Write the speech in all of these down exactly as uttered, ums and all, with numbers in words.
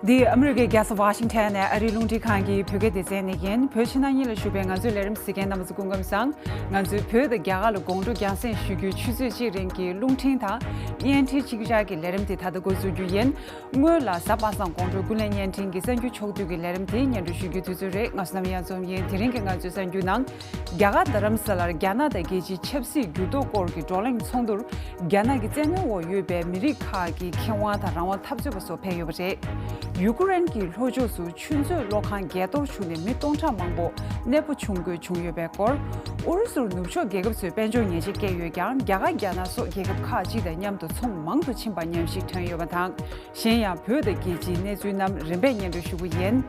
འདི་ཨ་མི་རི་ཀའི་རྒྱལ་ས་ཝ་ཤིང་ཊོན་ནས་ཨ་རིའི་རླུང་འཕྲིན་ཁང་གི་བོད་སྐད་སྡེ་ཚན་ནས་ཡིན། བོད་ཕྱི་ནང་གཉིས་ལ་བཞུགས་པའི་ང་ཚོའི་ལས་རིམ་གཟིགས་མཁན་རྣམ་པ་ཚོ་སྐུ་ཁམས་བཟང་། ང་ཚོས་བོད་དང་རྒྱ་གར་ལ་དགོང་དྲོ་རྒྱང་སྲིང་ཞུ་རྒྱུའི་ཆུ་ཚོད་གཅིག་རིང་གི་རླུང་འཕྲིན་དང་བརྙན་འཕྲིན་གཅིག་ཆར་གྱི་ལས་རིམ་དེ་ད་ལྟ་འགོ་འཛུགས་རྒྱུ་ཡིན། སྔོན་ལ་གཟའ་པ་སངས་དགོང་དྲོའི་ཀུན་གླེང་བརྙན་འཕྲིན་གྱི་གསར་འགྱུར་ཕྱོགས་བསྡུས་ཀྱི་ལས་རིམ་དེ་སྙན་སྒྲོན་ཞུ་རྒྱུའི་དུས་ཚོད་རེད། ང་ཚོ་ནམ་ཡང་འཛོམས་ཡིན། དེ་རིང་གི་ང་ཚོའི་གསར་འགྱུར་ནང་། རྒྱ་གར་རྡ་རམ་ས་ལར་རྒྱ་ནག་དང་རྒྱལ་སྤྱིའི་ཆབ་སྲིད་འགྱུར་ལྡོག་སྐོར་གྱི་བགྲོ་གླེང་ཚོགས་འདུར་རྒྱ་ནག་གི་བཙན་གནོན་འོག་ཡོད་པའི་མི་རིགས་ཁག་གི་མཁས་དབང་དང་རང་དབང་འཐབ་རྩོད་པ་སོགས་ཕེབས་ཡོད་པ་རེད། ཡུ་ཀེ་རེན་གྱི་ལྷོ་ཕྱོགས་སུ་ཆུ་མཛོད་གློག་ཁང་བརྒལ་གཏོར་བྱུང་ནས་མི་སྟོང་ཕྲག་མང་པོ་གནས་སྤོ་བྱུང་དགོས་བྱུང་ཡོད་པའི་སྐོར། ཨུ་རུ་སུར་ནུབ་ཕྱོགས་རྒྱལ་ཁབ་ཚོས་དཔལ་འབྱོར་ཉེས་ཆད་བཀལ་ཡོད་ཀྱང་རྒྱ་གར་རྒྱ་ནག་སོགས་རྒྱལ་ཁབ་ཁག་ཅིག་དང་མཉམ་དུ་ཚོང་མང་དུ་ཕྱིན་པ་ཉམས་ཞིབ་ཐོན་ཡོད་པ་དང་། གཞན་ཡང་བོད་དང་རྒྱལ་སྤྱིའི་གནས་ཚུལ་རྣམས་རིམ་པས་སྙན་སྒྲོན་ཞུ་གི་ཡིན།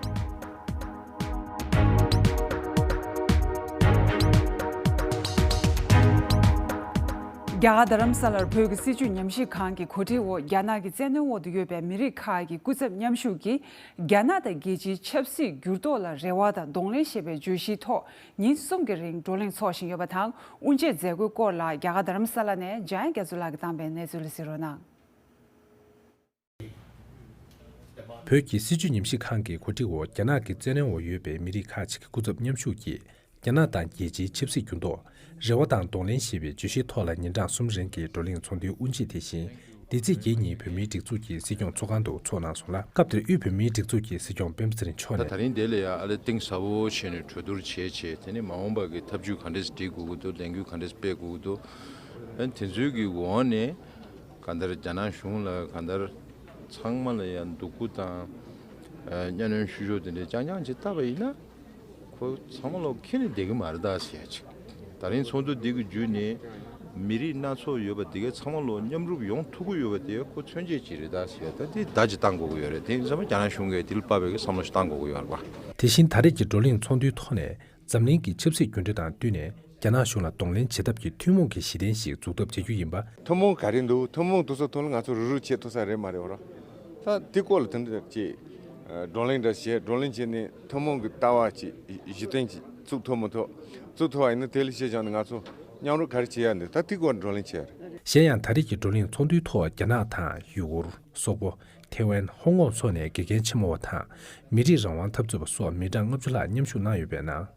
རྒྱ་གར་རྡ་རམ་ས་ལར་བོད་ཀྱི་སྲིད་བྱུས་ཉམས་ཞིབ་ཁང་གི་གོ་སྒྲིག་འོག་རྒྱ་ནག་གི་བཙན་གནོན་འོག་ཏུ་ཡོད་པའི་མི་རིགས་ཁག་གི་སྐུ་ཚབ་མཉམ་ཞུགས་ཀྱིས་རྒྱ་ནག་དང་རྒྱལ་སྤྱིའི་ཆབ་སྲིད་འགྱུར་ལྡོག་ལ་རེ་བ་དང་གདོང་ལེན་ཞེས་པའི་བརྗོད་གཞིའི་ཐོག་ཉིན་གསུམ་གྱི་རིང་བགྲོ་གླེང་འཚོགས་བཞིན་ཡོད་པ་དང་། དབུ་འབྱེད་མཛད་སྒོའི་སྐོར་ལ་རྒྱ་གར་རྡ་རམ་ས་ལ་ནས་འཇམ་དབྱངས་རྒྱ་མཚོ་ལགས་ཀྱིས་བཏང་པའི་གནས་ཚུལ་ལ་གཟིགས་རོགས་གནང་། བོད་ཀྱི་སྲིད་བྱུས་ཉམས་ཞིབ་ཁང་གི་གོ་སྒྲིག་འོག་རྒྱ་ནག་གི་བཙན་གནོན་འོག་ཡོད་པའི་མི་རིགས་ཁག་ཅིག་གི་སྐུ་ཚབ་མཉམ་ཞུགས་ཀྱིས་རྒྱ་ནག་དང་རྒྱལ་སྤྱིའི་ཆབ་སྲིད་འགྱུར་ལྡོག་རེ་བ་དང་གདོང་ལེན་ཞེས་པའི་བརྗོད་གཞིའི་ཐོག་ལ་ཉིན་གྲངས་གསུམ་རིང་གི་བགྲོ་གླེང་ཚོགས་འདུའི་དབུ་འབྱེད་དེ་བཞིན་འདི་ཚེས་བརྒྱད་ཉིན་བོད་མིའི་སྒྲིག་འཛུགས་ཀྱི་སྲིད་སྐྱོང་ཚོགས་ཁང་དུ་ཚོགས་གནང་སོང་ལ། སྐབས་དེར་དབུས་བོད་མིའི་སྒྲིག་འཛུགས་ཀྱི་སྲིད་སྐྱོང་སྤེན་པ་ཚེ་རིང་མཆོག་ད་ནས། ད་རིང་དེ་ལ་ཡང་ཨ་ལེ་གཏིང་ཟབ་པོ་བྱས་ནས་གྲོས་བསྡུར་བྱས་བྱས་དེ་ནས་མ་འོངས་པ་གི་ཐབས་ཇུས་ག་འདྲས་སྒྲིག་དགོས་ཀྱི་འདུག་ལས་འགུལ་ག་འདྲས་སྤེལ་དགོས་ཀྱི་འདུག་ཨ་ནི་དེ་ཚོའི་གི་འོག་ནས། གང་ལྟར་རྒྱ་ནག་གཞུང་ལ་གང་ལྟར་ཚང་མ་ལ་ཡང་སྡུག་པོ་དང་། ཨ་གཉའ་གནོན་ཤུགས་ཤོས་དེ་འདྲའི་རྐྱང་རྐྱང་ཅིག་བཏབ་པ་ཡིན་ན། ཁོ་ཚང་མ་ལོག་ཁྱེར་ནས་བསྡད་ཀྱི་མ་རེད་ད་ཟེར་ཡ་ཅིག་ད་རིང་ཚོགས་འདུ་འདི་གི་བརྒྱུད་ནས་མི་རིགས་སྣ་ཚོགས་ཡོད་པ་དེ་གའི་ཚང་མ་ལོག་མཉམ་རུབ་ཡོང་ཐུབ་ཀྱི་ཡོད་པ་དེ་ཁོ་མཚོན་བྱེད་ཅིག་རེད་ད་ཟེར་ཡ་ད་དེ་བརྡ་ཅིག་བཏང་དགོས་ཀྱི་ཡོད་རེད། དེ་ཡིན་ཙང་རྒྱ་ནག་གཞུང་གིས་དེ་ལ་དཔག་པའི་གི་བསམ་བློ་ཞིག་བཏང་དགོས་ཀྱི་ཡོད་རེད་པ། དེ་བཞིན་ད་རེས་ཀྱི་བགྲོ་གླེང་ཚོགས་འདུའི་ཐོག་ནས། འཛམ་གླིང་གི་ཆབ་སྲིད་འགྱུར་འགྲོས་དང་བསྟུན་ནས་རྒྱ་ནག་གཞུང་ལ་གདོང་ལེན་བྱེད་ཐབས་ཀྱི་ཐུན་མོང་གི་གཞི་རྟེན་ཞིག་འཛུགས་ཐབས་བྱེད་རྒྱུ་ཡིན་པ། ཐུན་མོང་ག་རེ་འདུག་ཐུན་མོང་དེ་ཚོ་ཐོག་ལ་ང་ཚོ་རུབ་རུབ་བྱེད་ཐུབ་ས་རེད་མ་རེད་བ་ར། ད་དེ་སྐོར་ལ་དེ་འདྲ་ཅིག་བགྲོ་གླེང་འདྲ་བྱས་བགྲོ་གླེང་བྱས་ནས་ཐུན་མོང་གི་ལྟ་བ་ཅིག་གཞི་རྟེན་ཅིག་བཙུགས་ཐུབ་མི་ཐུབ། བཙུགས་ཐུབ་པ་ཡིན་ན་དེ་ལ་གཞི་བཞག་ནས་ང་ཚོ་མཉམ་རུབ་ག་རེ་བྱེད་ཡ་འདུག་ད་དེ་སྐོར་བགྲོ་གླེང་བྱས་རེད། གཞན་ཡང་ད་རེས་ཀྱི་བགྲོ་གླེང་ཚོགས་འདུའི་ཐོག་རྒྱ་ནག་དང་ཡུ་གུར། སོག་པོ། ཐེ་ཝན། ཧོང་ཀོང་སོགས་ནས་དགེ་རྒན་ཆེན་མོ་བ་དང་། མི་རིགས་རང་དབང་འཐབ་རྩོད་པ་སོགས་མི་གྲངས་ལྔ་བཅུ་ལྷག་མཉམ་ཞུགས་གནང་ཡོད་པའི་ནང་།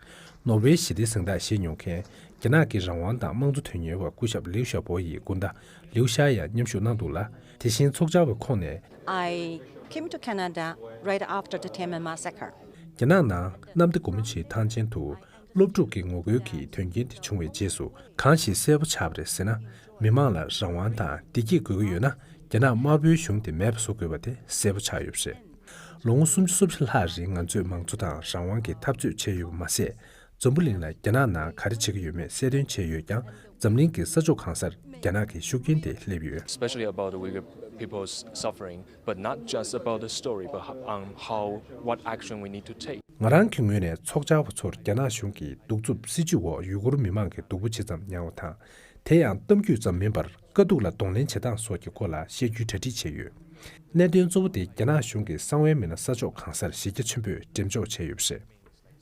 ནོར་ཝེ་ཞི་བདེའི་གཟེངས་རྟགས་བཞེས་མྱོང་མཁན། རྒྱ་ནག་གི་རང་དབང་དང་དམངས་གཙོ་དོན་གཉེར་བ་སྐུ་ཞབས་ལིའུ་ཞའོ་པོ་ཡི་སྐུ་ཟླ་ལིའུ་ཞའོ་ཡང་མཉམ་ཞུགས་གནང་འདུག་ལ། དེ་བཞིན་ཚོགས་བཅར་བའི་ཁོངས་ནས། I came to Canada right after the Tiananmen massacre. རྒྱ་ནག་ནང་གནམ་བདེ་སྒོ་མོ་ཆེའི་ཐང་ཆེན་དུ། སློབ་ཕྲུག་གི་ངོ་རྒོལ་གྱི་དོན་རྐྱེན་དེ་བྱུང་བའི་རྗེས་སུ་གང་ཞིག་གསལ་པོ་ཆགས་པ་རེད་ཟེར་ན། མི་མང་ལ་རང་དབང་དང་བདེ་སྐྱིད་དགོས་ཀྱི་ཡོད་ན་རྒྱ་ནག་དམར་པོའི་གཞུང་དེ་མེད་པ་བཟོ་དགོས་པ་དེ་གསལ་པོ་ཆགས་ཡོད་པ་རེད། ལོ་ངོ་སུམ་ཅུ་སོ་བཞི་ལྷག་རིང་ང་ཚོས་མང་གཙོ་དང་རང་དབང་གི་འཐབ་རྩོད་བྱས་ཡོད་པ་མ་ཟད། འཛམ་བུ་གླིང་ལ་རྒྱ་ནག་ནང་ག་རེ་བྱེད་ཀྱི་ཡོད་མེད་གསལ་སྟོན་བྱས་ཡོད་ཀྱང་འཛམ་གླིང་གི་ས་ཕྱོགས་གང་སར་རྒྱ་ནག་གི་ཤུགས་རྐྱེན་དེ་སླེབས་ཡོད། Especially about the Uyghur people's suffering, but not just about the story, but ho- um, how, what action we need to take. ང་རང་གི་ངོས་ནས་ཚོགས་བཅར་བ་ཚོར་རྒྱ་ནག་གཞུང་གི་གདུག་རྩུབ་སྲིད་བྱུས་འོག་ཡུ་གུར་མི་མང་གི་སྡུག་པོ་ཇི་ཙམ་མྱངས་པ་དང་། དེ་ཡང་གཏམ་རྒྱུད་ཙམ་མིན་པར་དཀའ་སྡུག་ལ་གདོང་ལེན་བྱེད་སྟངས་སོགས་ཀྱི་སྐོར་ལ་བཤད་རྒྱུའི་གྲ་སྒྲིག་བྱས་ཡོད། གནད་དོན་གཙོ་བོ་དེ་རྒྱ་ནག་གཞུང་གི་གསང་བའི་མི་སྣ་ས་ཕྱོགས་གང་སར་གཞི་རྒྱ་ཆེན་པོས་འགྲེམས་འཇོག་བྱས་ཡོད་པ་རེད།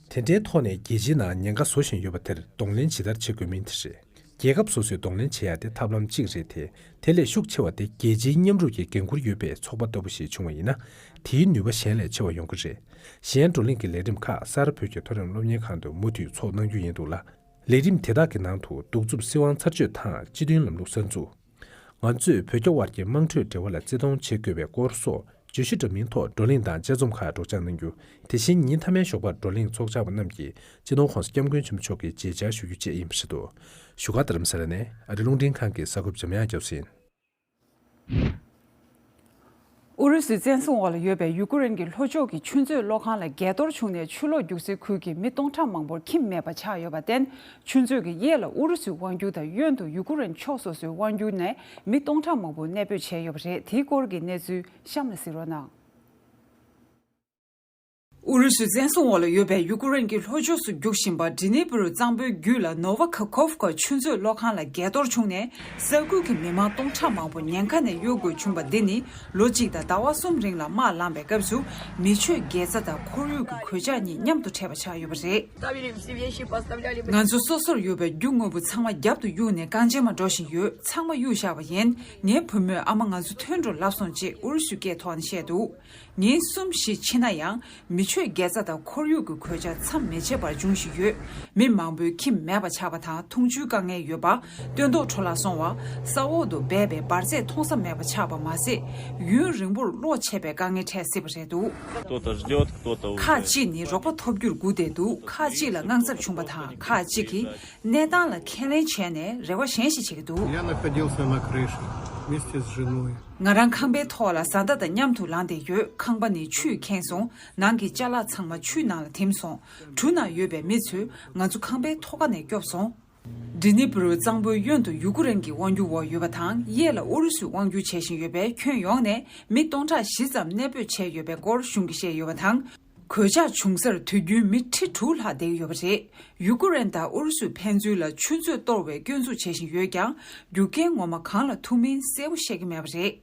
དེ་འདྲའི་ཐོག་ནས་རྒྱལ་སྤྱིའི་ནང་ཉེན་ཁ་བཟོ་བཞིན་ཡོད་པ་དེར་གདོང་ལེན་ཇི་ལྟར་བྱེད་དགོས་མིན་དེ་རེད། རྒྱལ་ཁབ་སོ་སོས་གདོང་ལེན་བྱེད་ཡ་དེ་ཐབས་ལམ་གཅིག་རེད་དེ། དེ་ལས་ཤུགས་ཆེ་བ་དེ་རྒྱལ་སྤྱིའི་མཉམ་རུབ་ཀྱི་འགན་འཁུར་ཡོད་པའི་ཚོགས་པ་ལྟ་བུ་ཞིག་བྱུང་བ་ཡིན་ན། དེའི་ནུས་པ་གཞན་ལས་ཆེ་བ་ཡོང་གི་རེད། གཞན་བགྲོ་གླེང་གི་ལས་རིམ་ཁག་ས་རཱ་བོད་ཀྱི་མཐོ་རིམ་སློབ་གཉེར་ཁང་དུ་མུ་མཐུད་ཚོགས་གནང་རྒྱུ་ཡིན་འདུག་ལ། ལས་རིམ་དེ་དག་གི་ནང་དུ་གདུག་རྩུབ་སྲིད་དབང་ཚར་གཅོད་དང་སྤྱི་མཐུན་ལམ་ལུགས་གསར་འཛུགས། ང་ཚོས་བོད་རྒྱ་དབར་གྱི་དམངས་ཁྲོད་འབྲེལ་བ་ལ་བརྩི་མཐོང་བྱེད་དགོས་པའི་སྐོར་སོགས་བརྗོད་གཞི་འདྲ་མིན་ཐོག་བགྲོ་གླེང་དང་དཔྱད་རྩོམ་ཁག་སྒྲོག་སྦྱང་གནང་རྒྱུ། དེ་བཞིན་ཉིན་མཐའ་མའི་ཞོགས་པར་བགྲོ་གླེང་ཚོགས་བཅར་བ་རྣམས་ཀྱིས་སྤྱི་ནོར་༸གོང་ས་༸སྐྱབས་མགོན་ཆེན་པོ་མཆོག་གི་མཇལ་བཅར་ཞུ་རྒྱུ་བཅས་ཡིན་པ་རེད་འདུག་བཞུགས་སྒར་རྡ་རམ་ས་ལ་ནས་ཨ་རིའི་རླུང་འཕྲིན་ཁང་གི་གསར་འགོད་པ་འཇམ་དབྱངས་རྒྱ་མཚོ་ཡིན། ཨུ་རུ་སུའི་བཙན་བཟུང་འོག་ལ་ཡོད་པའི་ཡུ་ཀེ་རེན་གྱི་ལྷོ་ཕྱོགས་ཀྱི་ཆུ་མཛོད་གློག་ཁང་ལ་བརྒལ་གཏོར་བྱུང་ནས་ཆུ་ལོག་རྒྱུག་སའི་ཁུལ་གྱི་མི་སྟོང་ཕྲག་མང་པོར་ཁྱིམ་མེད་པ་ཆགས་ཡོད་པར་བརྟེན། ཆུ་མཛོད་ཀྱི་གཡས་ལ་ཨུ་རུ་སུའི་དབང་སྒྱུར་དང་གཡོན་དུ་ཡུ་ཀེ་རེན་ཕྱོགས་སོ་སོའི་དབང་སྒྱུར་ནས་མི་སྟོང་ཕྲག་མང་པོ་གནས་སྤོས་བྱས་ཡོད་པ་རེད། དེའི་སྐོར་གྱི་གནས་ཚུལ་གཤམ་ལ་གཟིགས་རོགས་གནང་། ཨུ་རུ་སུའི་བཙན་བཟུང་འོག་ལ་ཡོད་པའི་ཡུ་ཀེ་རེན་གྱི་ལྷོ་ཕྱོགས་སུ་རྒྱུག་བཞིན་པ་ཌི་ནི་པུ་རུ་གཙང་པོའི་རྒྱུད་ལ་ནོ་ཝ་ཁ་ཁོབ་ཀ་ཆུ་མཛོད་གློག་ཁང་ལ་འགས་གཏོར་བྱུང་ནས། ས་ཁུལ་གྱི་མི་མང་སྟོང་ཕྲག་མང་པོ་ཉེན་ཁ་ནས་གཡོལ་དགོས་བྱུང་བ་འདི་ནི་ལོ་གཅིག་དང་ཟླ་བ་གསུམ་རིང་ལ་དམག་ལངས་པའི་སྐབས་སུ་མི་ཆོས་དགེ་རྩ་དང་ཁོར་ཡུག་གི་གོད་ཆག་གཉིས་མཉམ་དུ་འཕྲད་པ་ཆགས་ཡོད་པ་རེད། ང་ཚོ་སོ་སོར་ཡོད་པའི་རྒྱུ་དངོས་པོ་ཚང་མ་རྒྱབ་ཏུ་གཡུགས་ནས་རྐང་རྗེན་མ་འགྲོ་བཞིན་ཡོད། ཚང་མ་གཡུགས་བཞག་པ་ཡིན། ངའི་བུ་མོས་ཨ་མ་ང་ཚོ་ཐོན་འགྲོ་ལབ་སོང་ཅེས་ཨུ་རུ་སུའི་སྐད་ཐོག་ནས་བཤད་འདུག་ཉིན་གསུམ་བཞི་ཕྱིན་ན་ཡང་མི་ཆོས་དགེ་རྩ་དང་ཁོར་ཡུག་གི་གོད་ཆག་མཚམས་མི་ཆད་པར་འབྱུང་བཞིན་ཡོད། མི་མང་པོའི་ཁྱིམ་མེད་པ་ཆགས་པ་དང་འཐུང་ཆུའི་དཀའ་ངལ་ཡོད་པ། སྟོན་ཐོག་འཕྲོ་བརླག་སོང་བ། ས་འོག་ཏུ་སྦས་པའི་འབར་རྫས་མཐོང་ས་མེད་པ་ཆགས་པ་མ་ཟད། ཡུན་རིང་པོར་གློག་ཆད་པའི་དཀའ་ངལ་འཕྲད་སྲིད་པ་རེད་འདུག кто-то ждет, кто-то уже ཁག་ཅིག་ནི་རོགས་པ་ཐོབ་རྒྱུར་སྒུག་བསྡད་འདུག་ཁག་ཅིག་ལ་དངངས་འཚབ་བྱུང་བ་དང་ཁག་ཅིག་གིས་གནས་སྟངས་ལ་ཁས་ལེན་བྱས་ནས་རེ་བ་གཞན་ཞིག་བྱེད་ཀྱི་འདུག Я находился на крыше вместе с женой. ང་རང་ཁང་པའི་ཐོག་ལ་བཟའ་ཟླ་དང་མཉམ་དུ་ལངས་བསྡད་ཡོད། ཁང་པ་ནི་ཆུས་ཁེངས་སོང་། ནང་གི་ཅ་ལག་ཚང་མ་ཆུའི་ནང་ལ་ཐིམ་སོང་། གྲུ་ནང་ཡོད་པའི་མི་ཚོས་ང་ཚོ་ཁང་པའི་ཐོག་ཁ་ནས་སྐྱོབ་སོང་། ཌི་ནི་པུ་རུ་གཙང་པོའི་གཡོན་དུ་ཡུ་ཀེ་རེན་གྱི་དབང་སྒྱུར་འོག་ཡོད་པ་དང་། གཡས་ལ་ཨུ་རུ་སུས་དབང་སྒྱུར་བྱེད་བཞིན་ཡོད་པས། ཁྱོན་ཡོངས་ནས་མི་སྟོང་ཕྲག་བཞི་ཙམ་གནས་སྤོས་བྱས་ཡོད་པའི་སྐོར་གཞུང་གིས་བཤད་ཡོད་པ་དང་། གོད་ཆག་བྱུང་སར་དུས་རྒྱུན་མི་ཁྲི་དྲུག་ལྷག་བསྡད་ཡོད་པ་རེད། ཡུ་ཀེ་རེན་དང་ཨུ་རུ་སུས་ཕན་ཚུན་ལ་ཆུ་མཛོད་གཏོར་བའི་སྐྱོན་འཛུགས་བྱེད་བཞིན་ཡོད་ཀྱང་། རྒྱུ་རྐྱེན་ངོ་མ་གང་ལ་ཐུག་མིན་གསལ་པོ་ཤེས་ཀྱི་མེད་པ་རེད།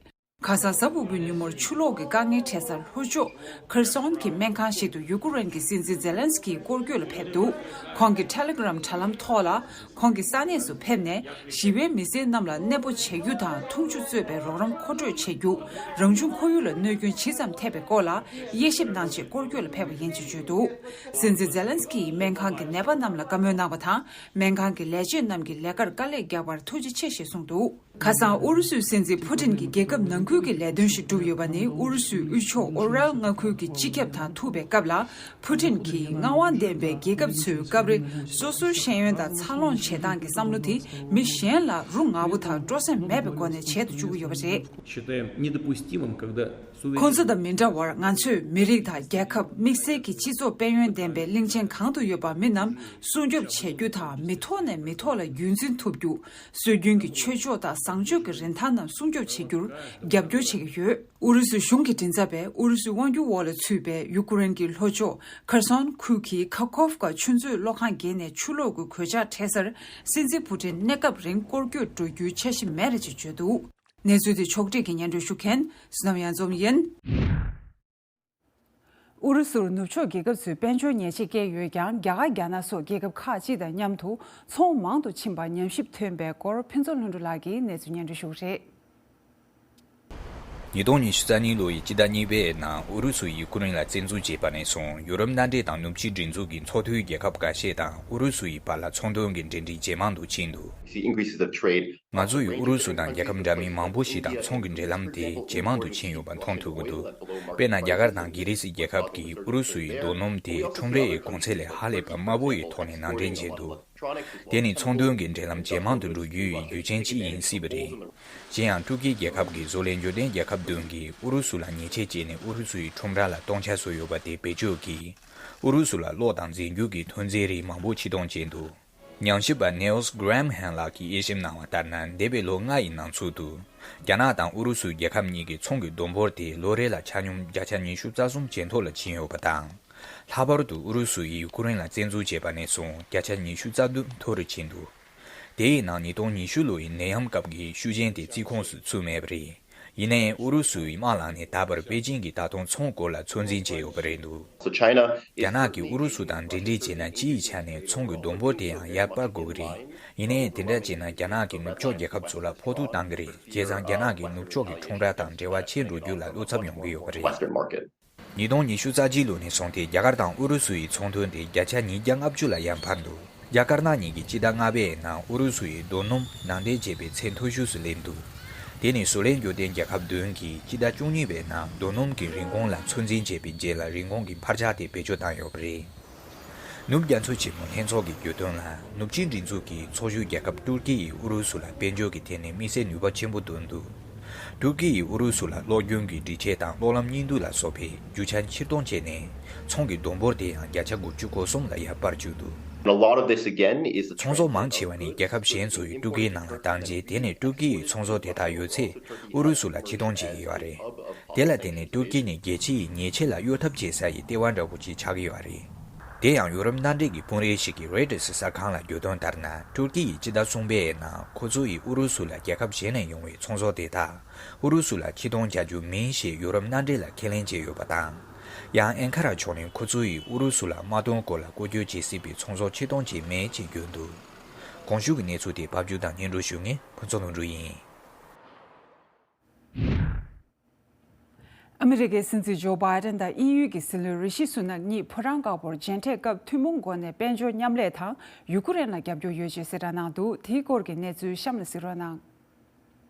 ཁ་སང་གཟའ་ཕུར་བུའི་ཉིན་མོར་ཆུ་ལོག་གི་དཀའ་ངལ་འཕྲད་སར་ལྷོ་ཕྱོགས་ཁེར་སོན་གྱི་སྨན་ཁང་ཞིག་ཏུ་ཡུ་ཀེ་རེན་གྱི་སྲིད་འཛིན་ཛེ་ལན་སི་ཀི་སྐོར་སྐྱོད་ལ་ཕེབས་འདུག་ཁོང་གི་ཊེ་ལི་གྷི་རམ་དྲ་ལམ་ཐོག་ལ། ཁོང་གིས་ས་གནས་སུ་ཕེབས་ནས་ཞི་བའི་མི་སེར་རྣམས་ལ་གནས་སྤོ་བྱེད་རྒྱུ་དང་འཐུང་ཆུ་གཙོས་པའི་རོགས་རམ་མཁོ་སྤྲོད་བྱེད་རྒྱུ། རང་བྱུང་ཁོར་ཡུག་ལ་གནོད་སྐྱོན་ཇི་ཙམ་ཐེབས་པའི་སྐོར་ལ་དབྱེ་ཞིབ་གནང་ཆེད་སྐོར་སྐྱོད་ལ་ཕེབས་པ་ཡིན་ཞེས་བརྗོད་འདུག་སྲིད་འཛིན་ཛེ་ལན་སི་ཀི་ཡིས་སྨན་ཁང་གི་ནད་པ་རྣམས་ལ་བཀའ་མོལ་གནང་བ་དང་། སྨན་ཁང་གི་ལས་བྱེད་རྣམས་ཀྱི་ལས་ཀར་དཀའ་ལས་བརྒྱབ་པར་ཐུགས་རྗེ་ཆེ་ཞེས་གསུངས་འདུག་ཁ་སང་ཨུ་རུ་སུའི་སྲིད་འཛིན་ཕུ་ཏིན་གྱིས་རྒྱལ་ཁབ་ནང་ཁུལ་གྱི་ལས་དོན་ཞིག་བསྒྲུབས་ཡོད་པ་ནི། ཨུ་རུ་སུའི་དབུས་ཕྱོགས་ཨུ་རལ་མངའ་ཁུལ་གྱི་སྤྱི་ཁྱབ་དང་ཐུག་པའི་སྐབས་ལ། ཕུ་ཏིན་གྱིས་མངའ་དབང་ལྡན་པའི་རྒྱལ་ཁབ་ཚོས་སྐབས་རེ་སོ་སོའི་ཤེས་ཡོན་དང་འཚར་ལོངས་བྱེད་སྟངས་ཀྱི་བསམ་བློ་དེ་མི་གཞན་ལ་རུ་ང་བོ་དང་སྤྲོ་སེམས་མེད་པའི་སྒོ་ནས་བྱེད་དུ་བཅུག་གི་ཡོད་པ་རེད། считаем недопустимым, когда суверен- ཁོང་ཚོ་དང་མི་འདྲ་བར། ང་ཚོས་མི་རིགས་དང་རྒྱལ་ཁབ། དམིགས་བསལ་གྱི་སྤྱི་ཚོགས་དཔལ་ཡོན་ལྡན་པའི་གླིང་ཆེན་གང་དུ་ཡོད་པ་མི་རྣམས་སྲུང་སྐྱོབ་བྱེད་རྒྱུ་དང་། མི་ཐོག་ནས་མི་ཐོག་ལ་རྒྱུན་འཛིན་ཐུབ་རྒྱུ། སྲོལ་རྒྱུན་གྱི་ཆོས་ཕྱོགས་དང་བཟང་སྤྱོད་ཀྱི་རིན་ཐང་རྣམས་སྲུང་སྐྱོབ་བྱེད་རྒྱུར་རྒྱབ་སྐྱོར་བྱེད་ཀྱི་ཡོད། ཨུ་རུ་སུ་གཞུང་གི་མགྲིན་ཚབ་པས་ཨུ་རུ་སུའི་དབང་སྒྱུར་འོག་ལ་ཚུད་པའི་ཡུ་ཀེ་རེན་གྱི་ལྷོ་ཕྱོགས་ཁར་སོན་ཁུལ་གྱི་ཁ་ཁོབ་ཀ་ཆུ་མཛོད་གློག་ཁང་བརྒལ་ནས་ཆུ་ལོག་གི་གོད་ཆག་འཕྲད་སར། སྲིད་འཛིན་ཕུ་ཏིན་གནས་སྐབས་རིང་སྐོར་སྐྱོད་འགྲོ་རྒྱུའི་འཆར་གཞི་མེད་རེད་ཅེས་བརྗོད་འདུག་གནས་ཚུལ་དེ་ཕྱོགས་སྒྲིག་གིས་སྙན་སྒྲོན་ཞུ་མཁན་བསོད་ནམས་གཡང་འཛོམས་ཡིན། ཨུ་རུ་སུར་ནུབ་ཕྱོགས་རྒྱལ་ཁབ་ཚོས་དཔལ་འབྱོར་ཉེས་ཆད་བཀལ་ཡོད་ཀྱང་། རྒྱ་གར་རྒྱ་ནག་སོགས་རྒྱལ་ཁབ་ཁག་ཅིག་དང་མཉམ་དུ་ཚོང་མང་དུ་ཕྱིན་པར་ཉམས་ཞིབ་ཐོན་པའི་སྐོར་ཕུན་ཚོགས་ལྷུན་གྲུབ་ལགས་ཀྱིས་གནས་ཚུལ་སྙན་སྒྲོན་ཞུ་གི་རེད། ཉིས་སྟོང་ཉི་ཤུ་རྩ་གཉིས་ལོ་ཡི་སྤྱི་ཟླ་གཉིས་པའི་ནང་ཨུ་རུ་སུ་ཡིས་ཡུ་ཀེ་རེན་ལ་བཙན་འཛུལ་བྱས་པ་ནས་བཟུང་། ཡུ་རོབ་མནའ་འབྲེལ་དང་ནུབ་ཕྱོགས་སྒྲིག་འཛུགས་ཀྱི་ཚོགས་འཐུས་རྒྱལ་ཁབ་ཁ་ཤས་དང་ཨུ་རུ་སུ་ཡི་བར་ལ་ཚོང་དོན་གྱི་འབྲེལ་འདྲིས་ཇེ་མང་དུ་ཕྱིན་འདུག The increases of trade ང་ཚོ་ཡིས་ཨུ་རུ་སུ་དང་རྒྱལ་ཁབ་འདྲ་མིན་མང་པོ་ཞིག་དང་ཚོང་གི་འབྲེལ་ལམ་དེ་ཇེ་མང་དུ་ཕྱིན་ཡོད་པ་མཐོང་ཐུབ་ཀྱི་འདུག་དཔེར་ན། རྒྱ་གར་དང་གྷི་རི་སི་རྒྱལ་ཁབ་ཀྱིས་ཨུ་རུ་སུ་ཡི་རྡོ་སྣུམ་དེ་ཁྲོམ་རའི་གོང་ཚད་ལས་ཧ་ལས་པ་དམའ་པོ་ཡི་ཐོག་ནས་ནང་འདྲེན་བྱས་འདུག་དེ་ནི་ཚོང་དོན་གྱི་འབྲེལ་ལམ་ཇེ་མང་དུ་འགྲོ་རྒྱུའི་རྒྱུ་རྐྱེན་གཅིག་ཡིན་སྲིད་པ་རེད། གཞན་ཡང་ཏུར་ཀི་རྒྱལ་ཁབ་ཀྱི་བཟོ་ལས་འབྱོར་ལྡན་རྒྱལ་ཁབ་བདུན་གྱིས་ཨུ་རུ་སུ་ལ་ཉེས་ཆད་བཅད་ནས་ཨུ་རུ་སུ་ཡི་ཁྲོམ་ར་ལ་སྟོང་ཆ་བཟོས་ཡོད་པ་དེ་བེད་སྤྱོད་ཀྱིས་ཨུ་རུ་སུ་ལ་གློག་དང་རྫས་འགྱུར་གྱི་ཐོན་རྫས་རིགས་མང་པོ་ཕྱིར་གཏོང་བྱས་འདུག་ཉམས་ཞིབ་པ་ནེལ་སི་གྷ་རམ་ཧན་ལགས་ཀྱིས་དབྱེ་ཞིབ་གནང་བ་ལྟར་ན། འདས་པའི་ལོ་ལྔ་ཡི་ནང་ཚུད་དུ། རྒྱ་ནག་དང་ཨུ་རུ་སུ་རྒྱལ་ཁབ་གཉིས་ཀྱི་ཚོང་གི་བསྡོམས་འབོར་དེ་ལོ་རེ་ལ་ཆ་སྙོམས་བརྒྱ་ཆ་ཉི་ཤུ་རྩ་གསུམ་ཇེ་མཐོ་ལ་ཕྱིན་ཡོད་པ་དང་། ལྷག་པར་དུ་ཨུ་རུ་སུ་ཡིས་ཡུ་ཀེ་རེན་ལ་བཙན་འཛུལ་བྱས་པ་ནས་བཟུང་བརྒྱ་ཆ་ཉི་ཤུ་རྩ་བདུན་མཐོ་རུ་ཕྱིན་འདུག་དེའི་ནང་ཉིས་སྟོང་ཉི་ཤུ་ལོ་ཡི་ནད་ཡམས་སྐབས་ཀྱི་ཤུགས་རྐྱེན་དེ་རྩིས་ཁོངས་སུ་ཚུད་མེད་པ་རེད། ཡིན་ནའི་ཨུ་རུ་སུའི་དམག་ལངས་ནས་ད་བར་པེ་ཅིང་གིས་ད་དུང་ཚོང་སྐོར་ལ་ཚོད་འཛིན་བྱས་ཡོད་པ་རེད་འདུག So China རྒྱ་ནག་གིས་ཨུ་རུ་སུ་དང་འབྲེལ་འདྲིས་བྱས་ན། སྤྱིའི་ཆ་ནས་ཚོང་གི་བསྡོམས་འབོར་དེ་ཡང་ཡར་སྤར་དགོས་ཀྱི་རེད། ཡིན་ནའི་དེ་འདྲ་བྱས་ན་རྒྱ་ནག་གིས་ནུབ་ཕྱོགས་རྒྱལ་ཁབ་ཚོ་ལ་ཕོག་ཐུག་བཏང་གི་རེད། བྱས་ཙང་རྒྱ་ནག་གིས་ནུབ་ཕྱོགས་ཀྱི་ཁྲོམ་ར་དང་འབྲེལ་བ་ཆད་འགྲོ་རྒྱུ་ལ་བློ་འཚབ་ཡོང་གི་ཡོད་པ་རེད། Western market. ཉིས་སྟོང་ཉི་ཤུ་རྩ་གཅིག་ལོ་ནས་བཟུང་སྟེ་རྒྱ་གར་དང་ཨུ་རུ་སུ་ཡི་ཚོང་དོན་དེ་བརྒྱ་ཆ་ཉིས་བརྒྱ་ལྔ་བཅུ་ལ་ཡར་འཕར་འདུག་རྒྱ་དཀར་ནག་གཉིས་ཀྱི་སྤྱི་ཟླ་ལྔ་པའི་ནང་ཨུ་རུ་སུ་ཡིས་རྡོ་སྣུམ་ནང་འདྲེན་བྱས་པའི་ཚད་མཐོ་ཤོས་སུ་སླེབས་འདུག་དེ་ནི་བཟོ་ལས་འབྱོར་ལྡན་རྒྱལ་ཁབ་བདུན་གྱིས་སྤྱི་ཟླ་བཅུ་གཉིས་པའི་ནང་རྡོ་སྣུམ་གྱི་རིན་གོང་ལ་ཚོད་འཛིན་བྱས་པའི་རྗེས་ལ་རིན་གོང་གི་འཕར་ཆག་དེ་བེད་སྤྱོད་བཏང་ཡོད་པ་རེད། ནུབ་རྒྱ་མཚོ་ཆེན་མོ་ལྷན་ཚོགས་ཀྱིས་བརྗོད་དོན་ལ། ནུབ་ཆིངས་སྒྲིག་འཛུགས་ཀྱི་ཚོགས་ཞུགས་རྒྱལ་ཁབ་ཏུར་ཀི་ཡིས་ཨུ་རུ་སུ་ལ་དཔལ་འབྱོར་གྱི་ཐད་ནས་དམིགས་བསལ་ནུས་པ་ཆེན་པོ་བཏོན་འདུག་ཏུར་ཀི་ཡིས་ཨུ་རུ་སུ་ལ་གློག་རྒྱུན་གྱི་སྒྲིག་ཆས་དང་གློག་ལམ་གཉིས་འདུས་ལ་སོགས་པའི་རྒྱུ་ཆ་ཕྱིར་གཏོང་བྱས་ནས། ཚོང་གི་བསྡོམས་འབོར་དེ་ཡང་བརྒྱ་ཆ་དགུ་བཅུ་གོ་གསུམ་ལ་ཡར་སྤར་བཅུག་འདུག And a lot of this, again, is the ཚོང་ཟོག་མང་ཆེ་བ་ནི་རྒྱལ་ཁབ་གཞན་ཚོ་ཡི་ཏུར་ཀིའི་ནང་ལ་བཏང་རྗེས། དེ་ནས་ཏུར་ཀི་ཡི་ཚོང་ཟོག་དེ་དག་ཡོད་ཚད་ཨུ་རུ་སུ་ལ་ཕྱིར་གཏོང་བྱེད་ཀྱི་ཡོད་རེད། དེ་ལ་བརྟེན་ནས་ཏུར་ཀི་ནི་རྒྱལ་སྤྱི་ཡི་ཉེས་ཆད་ལ་གཡོལ་ཐབས་བྱེད་ས་ཡི་ལྟེ་བ་འདྲ་བོ་ཅིག་ཆགས་ཀྱི་ཡོད་རེད། དེ་ཡང་ཡོ་རོབ་མནའ་འབྲེལ་གྱི་དཔོན་རིགས་ཤིག་གིས་རོའི་ཊར་གསར་ཁང་ལ་བརྗོད་དོན་ལྟར་ན། ཏུར་ཀི་ཡིས་སྤྱི་ཟླ་གསུམ་པའི་ནང་ཁོ་ཚོ་ཡིས་ཨུ་རུ་སུ་ལ་རྒྱལ་ཁབ་གཞན་ནས་ཡོང་བའི་ཚོང་ཟོག་དེ་དག་ཨུ་རུ་སུ་ལ་ཕྱིར་གཏོང་བྱ་རྒྱུ་མིན་ཞེས་ཡོ་རོབ་མནའ་འབྲེལ་ལ་ཁས་ལེན་བྱས་ཡོད་པ་དང་། ཡང་ཨན་ཁ་ར་ཕྱོགས་ནས་ཁོ་ཚོ་ཡིས་ཨུ་རུ་སུ་ལ་དམག་དོན་སྐོར་ལ་བཀོལ་སྤྱོད་བྱེད་སྲིད་པའི་ཚོང་ཟོག་ཕྱིར་གཏོང་བྱས་མེད་ཅེས་བརྗོད་འདུག། གོང་ཞུས་ཀྱི་གནས་ཚུལ་དེ་ཕབ་སྒྱུར་དང་སྙན་སྒྲོན་ཞུ་མཁན་ཕུན་ཚོགས་ལྷུན་གྲུབ་ཡིན། ཨ་མི་རི་ཀའི་སྲིད་འཛིན་ཇོ་བྷའི་ཏན་དང་དབྱིན་ཡུལ་གྱི་སྲིད་བློན་རི་ཤི་སུ་ནག་གཉིས་ཕོ་བྲང་དཀར་པོར་མཇལ་འཕྲད་སྐབས་ཐུན་མོང་སྒོ་ནས་དཔལ་འབྱོར་མཉམ་ལས་དང་ཡུ་ཀེ་རེན་ལ་རྒྱབ་སྐྱོར་ཡོད་ཅེས་གསལ་བསྒྲགས་གནང་འདུག། དེའི་སྐོར་གྱི་གནས་ཚུལ་གཤམ་ལ་གཟིགས་རོགས་གནང་།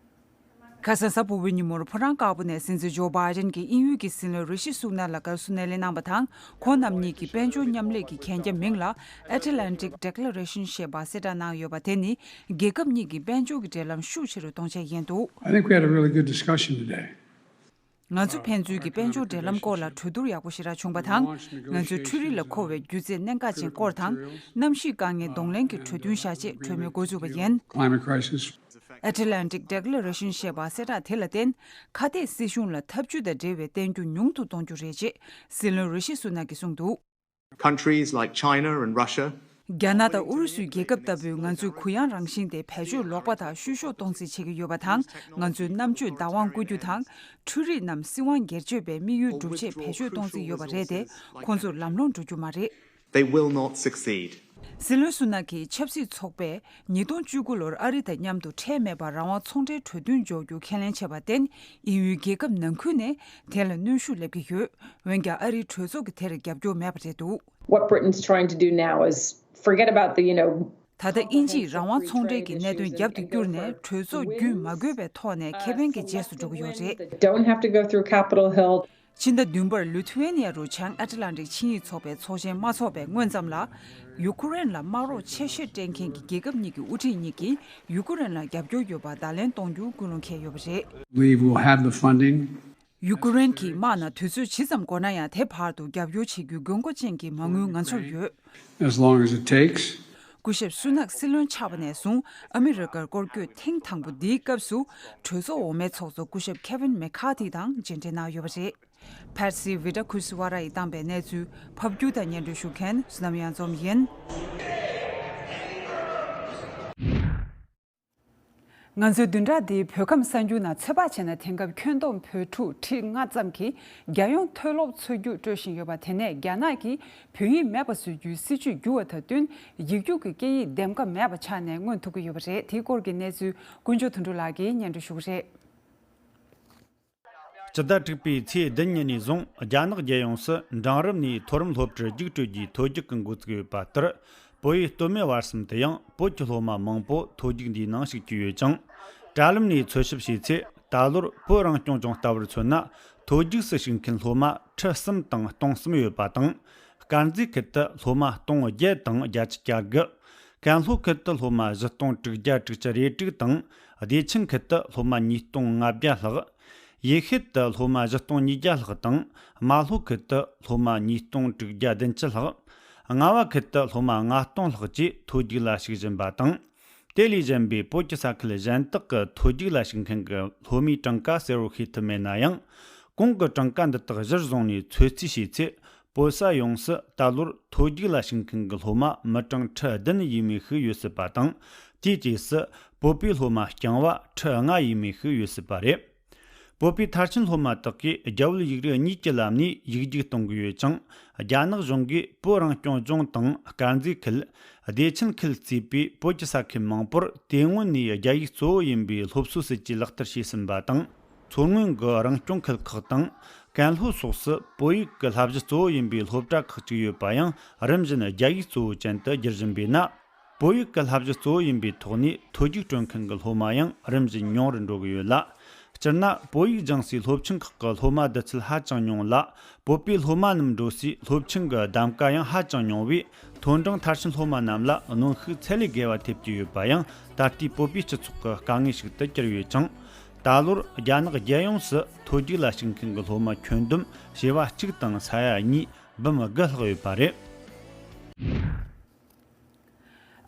ཁ་སང་གཟའ་ཕུར་བུའི་ཉིན་མོར་ཕོ་བྲང་དཀར་པོ་ནས་སྲིད་འཛིན་ཇོ་བྷའི་ཏན་གྱིས་དབྱིན་ཡུལ་གྱི་སྲིད་བློན་རི་ཤི་སུ་ནག་ལ་དགའ་བསུ་སྣེ་ལེན་གནང་བ་དང་། ཁོང་རྣམ་གཉིས་ཀྱིས་དཔལ་འབྱོར་མཉམ་ལས་ཀྱི་གན་རྒྱ་མིང་ལ་Atlantic Declaration ཞེས་པ་གསལ་བསྒྲགས་གནང་ཡོད་པ། དེ་ནི་རྒྱལ་ཁབ་གཉིས་ཀྱི་དཔལ་འབྱོར་གྱི་འབྲེལ་ལམ་ཤུགས་ཆེ་རུ་གཏོང་ཆེད་ཡིན་འདུག། I think we had a really good discussion today. ང་ཚོ་ཕན་ཚུན་གྱི་དཔལ་འབྱོར་འབྲེལ་ལམ་སྐོར་ལ་གྲོས་བསྡུར་ཡག་པོ་ཞེ་དྲག་བྱུང་བ་དང་། ང་ཚོས་འཕྲུལ་རིག་ལ་མཁོ་བའི་སྒྱུ་རྩལ་གནད་འགག་ཅན་སྐོར་དང་། གནམ་གཤིས་དཀའ་ངལ་གདོང་ལེན་གྱི་གྲོས་མཐུན་བཞག་ཆེད་གྲོས་མོལ་འགོ་འཛུགས་པ་ཡིན། Climate crisis. Atlantic Declaration ཞེས་པ་གསལ་བསྒྲགས་དེ་ལ་བརྟེན། ཁ་གཏད་སྲིད་གཞུང་ལ་འཐབ་ཇུས་དང་འབྲེལ་བའི་བསྟན་རྒྱུ་ཉུང་དུ་གཏོང་རྒྱུ་རེད་ཅེས་སྲིད་བློན་རི་ཤི་སུ་ནག་གིས་གསུངས་འདུག། Countries like China and Russia རྒྱ་ནག་དང་ཨུ་རུ་སུའི་རྒྱལ་ཁབ་ལྟ་བུས་ང་ཚོའི་གུ་ཡངས་རང་བཞིན་དེ་བེད་སྤྱོད་ལོག་པ་དང་བཤུ་གཞོག་གཏོང་རྩིས་བྱེད་ཀྱི་ཡོད་པ་དང་། ང་ཚོའི་རྣམ་དཔྱོད་བདག་དབང་བསྐུར་རྒྱུ་དང་། འཕྲུལ་རིག་རྣམས་སྲིད་དབང་སྒེར་གཅོད་པའི་དམིགས་ཡུལ་སྒྲུབ་ཆེད་བེད་སྤྱོད་གཏོང་རྩིས་ཡོད་པ་རེད་དེ། ཁོང་ཚོར་ལམ་ལྷོང་འགྲོ་རྒྱུ་མ་རེད། They will not succeed. སྲིད་བློན་སུ་ནག་གིས་ཆབ་སྲིད་ཚོགས་པས་ཉིས་སྟོང་བཅུ་དགུ་ལོར་ཨ་རི་དང་མཉམ་དུ་ཁྲལ་མེད་པར་རང་དབང་ཚོང་འབྲེལ་གྲོས་མཐུན་འཇོག་རྒྱུ་ཁས་ལེན་བྱས་པར་བརྟེན། དབྱིན་ཡུལ་རྒྱལ་ཁབ་ནང་ཁུལ་ནས་དེ་ལ་གནོན་ཤུགས་སླེབས་ཀྱི་ཡོད། འོན་ཀྱང་ཨ་རིའི་གྲོས་ཚོགས་ཀྱིས་དེར་རྒྱབ་སྐྱོར་མེད་པ་རེད་འདུག། What Britain's trying to do now is forget about the, you know, ད་ལྟ་དབྱིན་ཇིས་རང་དབང་ཚོང་འབྲེལ་གྱི་གནད་དོན་རྒྱབ་ཏུ་བསྐྱུར་ནས། གྲོས་ཚོགས་བརྒྱུད་མ་དགོས་པའི་ཐོག་ནས་ཁེ་ཕན་གྱི་རྗེས་སུ་འགྲོ་གི་ཡོད་རེད། Don't have to go through Capitol Hill. ཕྱི་ཟླ་བདུན་པར་ལི་ཐུ་ཝེ་ནི་ཡ་རུ་བྱང་ཨེ་ཊ་ལན་ཊིག་ཆིངས་ཡིག་ཚོགས་པའི་ཚོགས་ཆེན་མ་འཚོགས་པའི་སྔོན་ཙམ་ལ། ཡུ་ཀེ་རེན་ལ་དམག་རོགས་ཆེ་ཤོས་སྤྲད་མཁན་གྱི་རྒྱལ་ཁབ་གཉིས་ཀྱི་དབུ་ཁྲིད་གཉིས་ཀྱིས་ཡུ་ཀེ་རེན་ལ་རྒྱབ་སྐྱོར་ཡོད་པ་བརྡ་ལན་གཏོང་རྒྱུ་ཀུན་སློང་འཁེལ་ཡོད་པ་རེད། Believe we'll have the funding. ཡུ་ཀེ་རེན་གྱི་དམག་ནང་དུས་ཚོད་ཇི་ཙམ་འགོར་ན་ཡང་། དེ་བར་དུ་རྒྱབ་སྐྱོར་བྱེད་རྒྱུའི་དགོས་མཁོ་ཅན་གྱི་མ་དངུལ་ང་ཚོར་ཡོད། As long as it takes. སྐུ་ཞབས་སུ་ནག་སྲིད་བློན་ཆགས་པ་ནས་བཟུང་ཨ་མི་རི་ཀར་སྐོར་སྐྱོད་ཐེངས་དང་པོ་འདིའི་སྐབས་སུ། གྲོས་ཚོགས་འོག་མའི་ཚོགས་གཙོ་སྐུ་ཞབས་ཁེ་ཝིན་མེ་ཁ་ཐི་དང་མཇལ་འཕྲད་གནང་ཡོད་པ་རེད། ཕར་སི་བི་ཏྲ་ཁུ་སི་ཝ་ར་ཡིས་བཏང་པའི་གནས་ཚུལ་ཕབ་སྒྱུར་དང་སྙན་སྒྲོན་ཞུ་མཁན་བསོད་ནམས་གཡང་འཛོམས་ཡིན། ང་ཚོའི་བདུན་ཕྲག་འདིའི་བོད་ཁམས་གསར་འགྱུར་ནང་ཚོད་དཔག་བྱས་ན། དེང་སྐབས་ཁྱོན་བསྡོམས་བོད་ཕྲུག་ཁྲི་ལྔ་ཙམ་གྱིས་རྒྱལ་ཡོངས་མཐོ་སློབ་འཚོལ་རྒྱུ་སྤྲོད་བཞིན་ཡོད་པ། དེ་ནས་རྒྱ་ནག་གིས་བོད་ཡིག་མེད་པ་བཟོ་རྒྱུའི་སྲིད་ཇུས་བསྒྱུར་བ་དང་བསྟུན། ཡིག་རྒྱུགས་ཀྱི་སྐད་ཡིག་འདེམས་ཀ་མེད་པ་ཆགས་ནས་མངོན་ཐུབ་ཀྱི་ཡོད་པ་རེད། དེའི་སྐོར་གྱི་གནས་ཚུལ་དཀོན་མཆོག་དོན་གྲུབ་ལགས་ཀྱིས་སྙན་སྒྲོན་ཞུ་གི་རེད། སྤྱི་ཟླ་དྲུག་པའི་ཚེས་བདུན་ཉིན་ནས་བཟུང་རྒྱ་ནག་རྒྱལ་ཡོངས་སུ་འབྲིང་རིམ་ནས་མཐོ་རིམ་སློབ་གྲྭར་རྒྱུགས་སྤྲོད་རྒྱུའི་ཐོ་རྒྱུགས་ཀྱི་འགོ་བཙུགས་ཡོད་པ་ལྟར། བོད་ཡིག་སྟོད་སྨད་བར་གསུམ་དུ་ཡང་བོད་ཀྱི་སློབ་མ་མང་པོ་ཐོ་རྒྱུགས་འདིའི་ནང་ཞུགས་ཀྱི་ཡོད་ཅིང་། དྲ་ལམ་ནས་འཚོལ་ཞིབ་བྱས་ཚེ། ད་ལོར་བོད་རང་སྐྱོང་ལྗོངས་ལྟ་བུར་མཚོན་ན། ཐོ་རྒྱུགས་སུ་ཞུགས་མཁན་སློབ་མ་ཁྲི་གསུམ་དང་སྟོང་གསུམ་ཡོད་པ་དང་། དཀར་མཛེས་ཁུལ་དུ་སློབ་མ་སྟོང་བརྒྱད་དང་བརྒྱད་ཅུ་གྱ་དགུ། ཀན་ལྷོ་ཁུལ་དུ་སློབ་མ་བཞི་སྟོང་དྲུག་བརྒྱ་དྲུག་ཅུ་རེ་དྲུག་དང་། བདེ་ཆེན་ཁུལ་དུ་སློབ་མ་ཉིས་སྟོང་ལྔ་བརྒྱ་ལྷག། ཡེ་ཤུལ་དུ་སློབ་མ་བཞི་སྟོང་ཉིས་བརྒྱ་ལྷག་དང་། རྨ་ལྷོ་ཁུལ་དུ་སློབ་མ་ཉིས་སྟོང་དྲུག་བརྒྱ་བདུན་ཅུ་ལྷག། རྔ་བ་ཁུལ་དུ་སློབ་མ་ལྔ་སྟོང་ལྷག་བཅས་ཐོ་རྒྱུགས་ལ་ཞུགས་བཞིན་པ་དང་། དེ་ལས་གཞན་པའི་བོད་ཀྱི་ས་ཁུལ་གཞན་དག་གི་ཐོ་རྒྱུགས་ལ་ཞུགས་མཁན་གྱི་སློབ་མའི་གྲངས་ཀ་གསལ་བོར་ཤེས་ཐུབ་མེད་ན་ཡང་། གོང་གི་གྲངས་ཀ་འདི་དག་གཞིར་བཟུང་ནས་ཚོད་རྩིས་བྱས་ཚེ། བོད་ས་ཡོངས་སུ་ད་ལོར་ཐོ་རྒྱུགས་ལ་ཞུགས་མཁན་གྱི་སློབ་མ་མི་གྲངས་ཁྲི་བདུན་ཡས་མས་ཤིག་ཡོད་སྲིད་པ་དང་། དེའི་རྗེས་སུ་བོད་པའི་སློབ་མ་རྐྱང་བ་ཁྲི་ལྔ་ཡས་མས་ཤིག་ཡོད་སྲིད་པ་རེད། བོད་པའི་མཐར་ཕྱིན་སློབ་མ་དག་གིས་རྒྱ་བོད་ཡིག་རིགས་གཉིས་ཀྱི་ལམ་ནས་ཡིག་རྒྱུགས་གཏོང་གི་ཡོད་ཅིང་། རྒྱ་ནག་གཞུང་གིས་བོད་རང་སྐྱོང་ལྗོངས་དང་དཀར་མཛེས་ཁུལ། བདེ་ཆེན་ཁུལ་གཙོས་པའི་བོད་ཀྱི་ས་ཁུལ་མང་པོར་དེ་སྔོན་ནས་རྒྱ་ཡིག་གཙོ་བོ་ཡིན་པའི་སློབ་གསོའི་སྲིད་ཇུས་ལག་བསྟར་བྱས་ཟིན་པ་དང་། མཚོ་སྔོན་གྱི་རང་སྐྱོང་ཁུལ་ཁག་དང་། ཀན་ལྷོ་སོགས་སུ་བོད་ཡིག་གི་བསླབ་གཞི་གཙོ་བོ་ཡིན་པའི་སློབ་གྲྭ་ཁག་ཅིག་ཡོད་པ་ཡང་། རིམ་བཞིན་རྒྱ་ཡིག་གཙོ་བོ་ཅན་དུ་བསྒྱུར་བཞིན་པས་ན། བོད་ཡིག་གི་བསླབ་གཞི་གཙོ་བོ་ཡིན་པའི་ཐོག་ནས་ཐོ་རྒྱུགས་སྤྲོད་མཁན་གྱི་སློབ་མ་ཡང་རིམ་བཞིན་ཉུང་རུ་འགྲོ་གི་ཡོད་ལ། སྤྱིར་ན་བོད་ཡིག་སྦྱང་སའི་སློབ་ཆེན་ཁག་གི་སློབ་མ་བསྡུ་ཚུལ་ཧ་ཅང་ཉུང་ལ། བོད་པའི་སློབ་མ་རྣམས་འགྲོ་སའི་སློབ་ཆེན་གྱི་གདམ་ག་ཡང་ཧ་ཅང་ཉུང་བས། མཐོ་འབྲིང་མཐར་ཕྱིན་སློབ་མ་རྣམས་ལ་གནོན་ཤུགས་ཚད་ལས་བརྒལ་བ་ཐེབས་ཀྱི་ཡོད་པ་ཡང་། ད་ལྟའི་བོད་པའི་སྤྱི་ཚོགས་ཀྱི་དཀའ་ངལ་ཞིག་ཏུ་གྱུར་ཡོད་ཅིང་། ད་ལོར་རྒྱ་ནག་རྒྱལ་ཡོངས་སུ་ཐོ་རྒྱུགས་ལ་ཞུགས་མཁན་གྱི་སློབ་མ་ཁྱོན་བསྡོམས་བྱེ་བ་གཅིག་དང་ས་ཡ་གཉིས་འབུམ་དགུ་ལྷག་ཡོད་པ་རེད།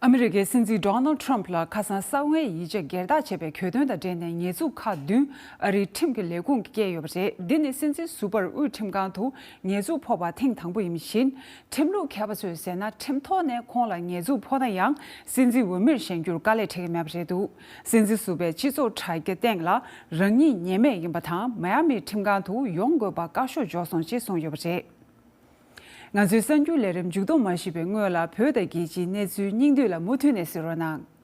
ཨ་མི་རི་ཀའི་སྲིད་འཛིན་ཌོ་ནལ་ཊམ་ལ་ཁ་སང་གསང་བའི་ཡིག་ཆ་སྒེར་བདག་བྱས་པའི་གྱོད་དོན་དང་འབྲེལ་ནས་ཉེས་འཛུགས་ཁག་བདུན་ཨ་རིའི་ཁྲིམས་ཀྱི་ལས་ཁུངས་ཀྱིས་བཀལ་ཡོད་པ་རེད། འདི་ནི་སྲིད་འཛིན་ཟུར་པར་དབུས་ཁྲིམས་ཁང་དུ་ཉེས་འཛུགས་ཕོག་པ་ཐེངས་དང་པོ་ཡིན་པ་བཞིན། ཁྲིམས་ལུགས་མཁས་པ་ཚོས་ཟེར་ན། ཁྲིམས་ཐོག་ནས་ཁོང་ལ་ཉེས་འཛུགས་ཕོག་ན་ཡང་། སྲིད་འཛིན་འོས་མིར་བཞེངས་རྒྱུར་དཀའ་ལས་འཕྲད་ཀྱི་མེད་པ་རེད་འདུག་སྲིད་འཛིན་ཟུར་པས་སྤྱི་ཚོགས་དྲ་རྒྱ་སྟེང་ལ། རང་ཉིད་ཉེས་མེད་ཡིན་པ་དང་། མའི་ཨ་མི་ཁྲིམས་ཁང་དུ་ཡོང་དགོས་པ་བཀའ་ཤོག་འབྱོར་སོང་ཅེས་གསུངས་ཡོད་པ་རེད། ང་ཚོའི་གསར་འགྱུར་ལས་རིམ་མཇུག་བསྡོམས་མ་ཞུས་པའི་སྔོན་ལ། བོད་དང་རྒྱལ་སྤྱིའི་གནས་ཚུལ་སྙིང་བསྡུས་ལ་མུ་མཐུད་ནས་གཟིགས་རོགས་གནང་།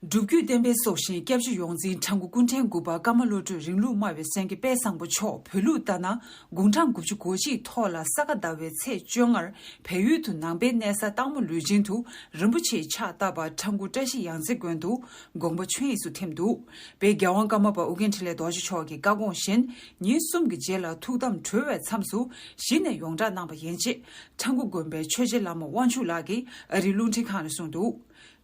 སྒྲུབ་བརྒྱུད་བསྟན་པའི་སྲོག་ཤིང་སྐྱབས་རྗེ་ཡོངས་འཛིན་ཁྲ་འགུ་ཀུན་ཕྲན་དགུ་པ་ཀརྨ་བློ་གྲོས་རིང་ལུགས་སྨྲ་བའི་སེང་གེ་དཔལ་བཟང་པོ་མཆོག་བོད་ལུགས་ལྟར་ན། དགུང་གྲངས་དགུ་བཅུ་གོ་གཅིག་ཐོག་ལ་ས་ག་ཟླ་བའི་ཚེས་བཅོ་ལྔར་བལ་ཡུལ་དུ་ནང་པའི་གནས་ས་སྟག་མོ་ལུས་སྦྱིན་དུ་རིན་པོ་ཆེའི་ཕྱག་བཏབ་པ་ཁྲ་འགུ་བཀྲ་ཤིས་ཡང་རྩེ་དགོན་དུ་དགོངས་པ་ཆོས་དབྱིངས་སུ་ཐིམ་འདུག་དཔལ་རྒྱལ་དབང་ཀརྨ་པ་ཨོ་རྒྱན་འཕྲིན་ལས་རྡོ་རྗེ་མཆོག་གི་བཀའ་དགོངས་བཞིན། ཉིན་གསུམ་གྱི་རྗེས་ལ་ཐུགས་དམ་གྲོལ་བའི་མཚམས་སུ་གཞི་ནས་ཡོངས་གྲགས་གནང་བ་ཡིན་ཅེས། ཁྲ་འགུ་དགོན་པའི་ཆོས་རྗེ་བླ་མ་དབང་ཕྱུག་ལགས་ཀྱིས་ཨ་རིའི་རླུང་འཕྲིན་ཁང་ལ་གསུངས་འདུག་